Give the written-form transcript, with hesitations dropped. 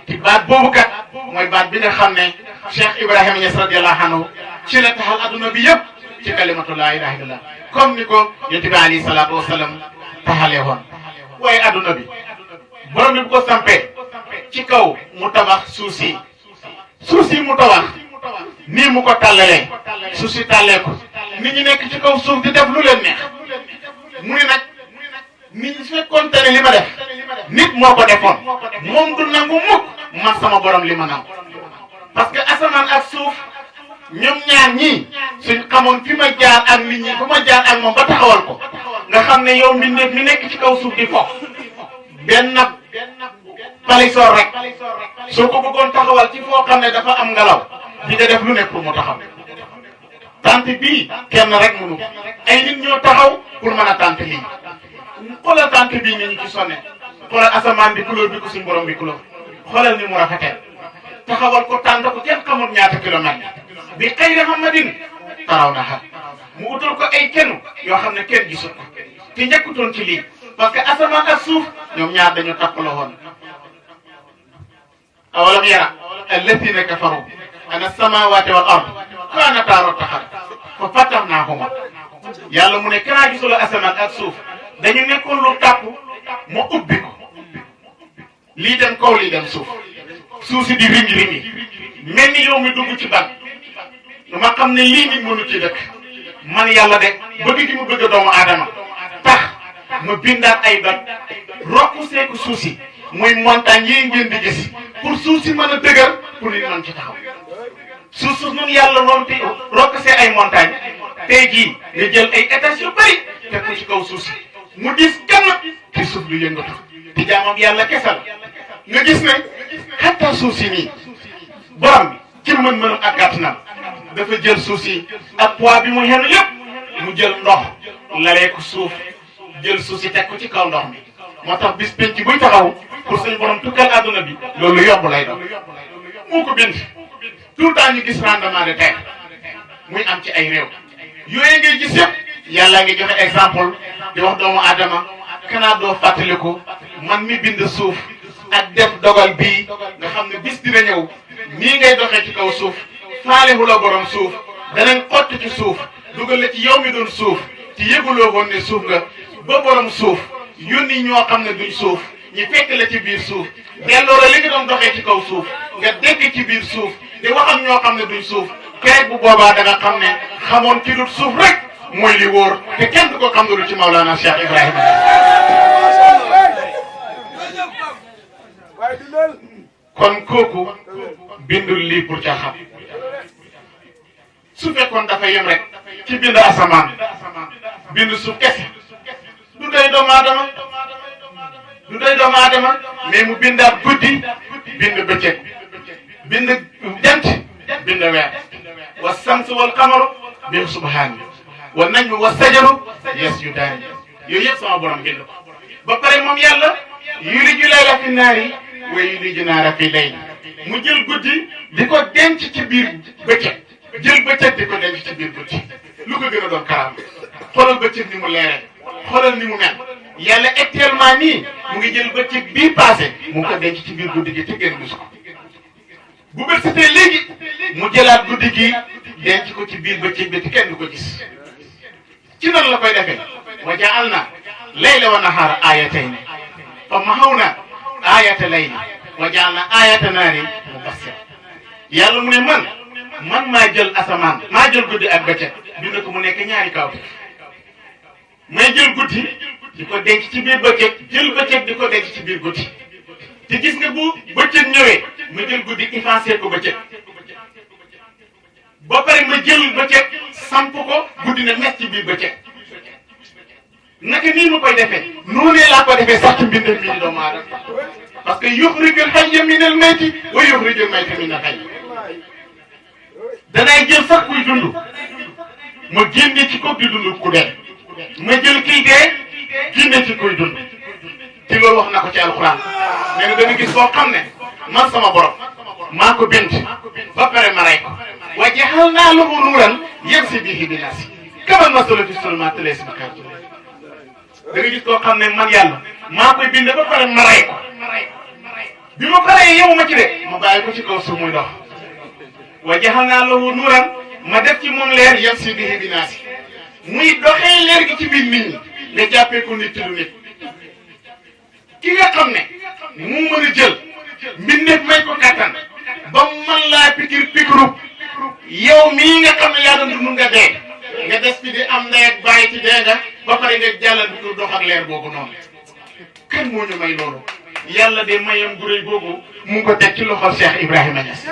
ci baat boobu kat mooy baat bi nga xam ne Cheikh Ibrahima Niass radiyallahu anhu ci la taxal adduna bi yëpp ci kalimatu laa ilaha illallah comme ni ko yonent bi alayhi salaatu wasalaam taxalee woon. waaye adduna bi borom bi bu ko sampee ci kaw mu tabax suuf si mu tabax nii mu ko tàllalee suuf si tàllee ko nit ñi nekk ci kaw suuf di def lu leen neex mu ni nag nit ñi fekkoon te ne li ma def nit moo ko defoon moom du nangu mukk man sama borom li ma nangu parce que asamaan ak suuf ñoom ñaar ñii suñ xamoon fi ma jaar ak nit ñi fi ma jaar ak moom ba taxawal ko nga xam ne yow mi nekk ci kaw suuf di fo benn palisor rek soo ko bëggoon taxawal ci foo xam ne dafa am ngelaw di nga def lu nekk pour mu taxaw tant bii kenn rek mënu ay nit ñoo taxaw pour mën a tant lii xoolal tant bii ni ñu ci sonne xoolal asamaan bi couleur bi ko suñu borom bi couleur xoolal ni mu rafetee taxawal ko tànn ko kenn xamul ñaata kilomètre bi xëy na xamadin taraw na xam mu utal ko ay kenn yoo xam ne kenn gisut ko te njëkkutoon ci lii parce que asamaan ak suuf ñoom ñaar dañu takkaloo woon awalam yara alladina kafaru ana samawati wal ard kaanataa ratqan fa fatahnaahuma yàlla mu ne kanaa gisuloo asamaan ak suuf dañu nekkoon lu tàpp ma ubbi ko lii dem kaw lii dem suuf si di ringi mel ni yow mi dugg ci ban ma xam ne lii nit mënu ci dëkk man yàlla de bëgg gi mu bëgg doomu aadama tax ma bindaat ay ban rokku seeku suuf si muy montagne yi ngeen di gis pour suuf si mën a dëgër pour nit mën ci taxaw suuf noonu yàlla loolu te rokk see ay montagne tey jii nga jël ay étages yu bëri teg ko ci kaw suuf si mu gis kenn ci suuf lu yëngatu te jaamam yàlla kesal nga gis ne xatta suuf si nii borom bi ci mën-mënam ak gàttanam dafa jël suuf si ak poids bi mu xenu yëpp mu jël ndox lalee ko suuf jël suuf si teg ko ci kaw ndox mi moo tax bis penc buy taxaw pour suñu borom tukkal àdduna bi loolu yomb lay doon moo ko bind tout le temps ñu gis rendement de terre muy am ci ay réew yooyu ngay gis yëpp yàlla ngi joxe exemple di wax doomu aadama kanaa doo fàttaliku man mi bind suuf ak def dogal bii nga xam ne bis dina ñëw nii ngay doxee ci kaw suuf faalehu la borom suuf danañ xott ci suuf dugal la ci yow mi doon suuf ci yëguloo woon ne suuf nga ba borom suuf yónni ñoo xam ne duñ suuf ñi fekk la ci biir suuf delloo la li nga doon doxee ci kaw suuf nga dégg ci biir suuf di wax ak ñoo xam ne duñ suuf keroog bu boobaa da nga xam ne xamoon ci dul suuf rek mooy li wóor te kenn du ko xam ne lu ci Maulana Cheikh Ibrahima. kon kooku bindul lii pour caaxaan su fekkoon dafa yem rek ci bind asamaan bind suuf kese du doy doomu aadama mais mu bindaat guddi bind bëccëg bind jant bind weer wa samsu wal qamaru bi subhaani wa najmu wa sajaru yasjudaani yooyu yëpp sama borom bind ko ba pare moom yàlla yuliju layla fi naari wa yuliju naara fi layli mu jël guddi di ko denc ci biir bëccëg jël bëccëg di ko denc ci biir guddi lu ko gën a doon karam xoolal bëccëg ni mu leeree xoolal ni mu mel yàlla actuellement nii mu ngi jël bëccëg bii passé mu ngi ko denc ci biir guddi gi te kenn gis ko bu bët setee léegi mu jëlaat guddi gi denc ko ci biir bëccëg bi te kenn du ko gis ci nan la koy defee wa ja'alna layla wa nahaara aayatayni fa mahawna aayata layli wa ja'alna aayata naari mubassira yàlla mu ne man maa jël asamaan maa jël guddi ak bëccëg bind ko mu nekk ñaari kawte may jël guddi di ko denc ci biir bëccëg jël bëccëg di ko denc ci biir guddi te gis nga bu bëccëg ñëwee ma jël guddi effacé ko bëccëg ba pare ma jël bëccëg samp ko guddi na mes ci biir bëccëg naka nii ma koy defee noonee laa ko defee sax ci mbindam mi di doomu aadama parce que yuxrijul hayya minal mayti wa yuxrijul mayta minal hayy danay jël sax kuy dund ma génne ci ko di dund ku dee ma jël kii dee génne ci kuy dund te loolu wax na ko ci alxuraan nee na dana gis boo xam ne man sama borom maa ko bind ba pare ma rey ko wa jaxalnaa lahu nuuran yamshi bihi binnaasi kamal masalu fi zulumaati laysa bi-xaarij da nga gis koo xam ne man yàlla maa koy bind ba pare ma rey ko bi ma paree yow ma ci de ma bàyyi ko ci kaw suuf muy dox wa jaxalnaa lahu nuuran ma def ci moom leer yamsi bihi binaasi muy doxee leer gi ci biir nit ñi nga jàppee ko nit lu nit ki nga xam ne mu mën a jël mbindeef may ko kattan ba man laa pikir pikiru yow mii nga xam ne yaa doon dund nga dee nga des fi di am ndey ak bàyyi ci dee nga ba pare nga jàllal bi ko dox ak leer boobu noonu kan moo ñu may loolu yàlla de mayam bu rëy boobu mu ngi ko teg ci loxol Cheikh Ibrahima Niass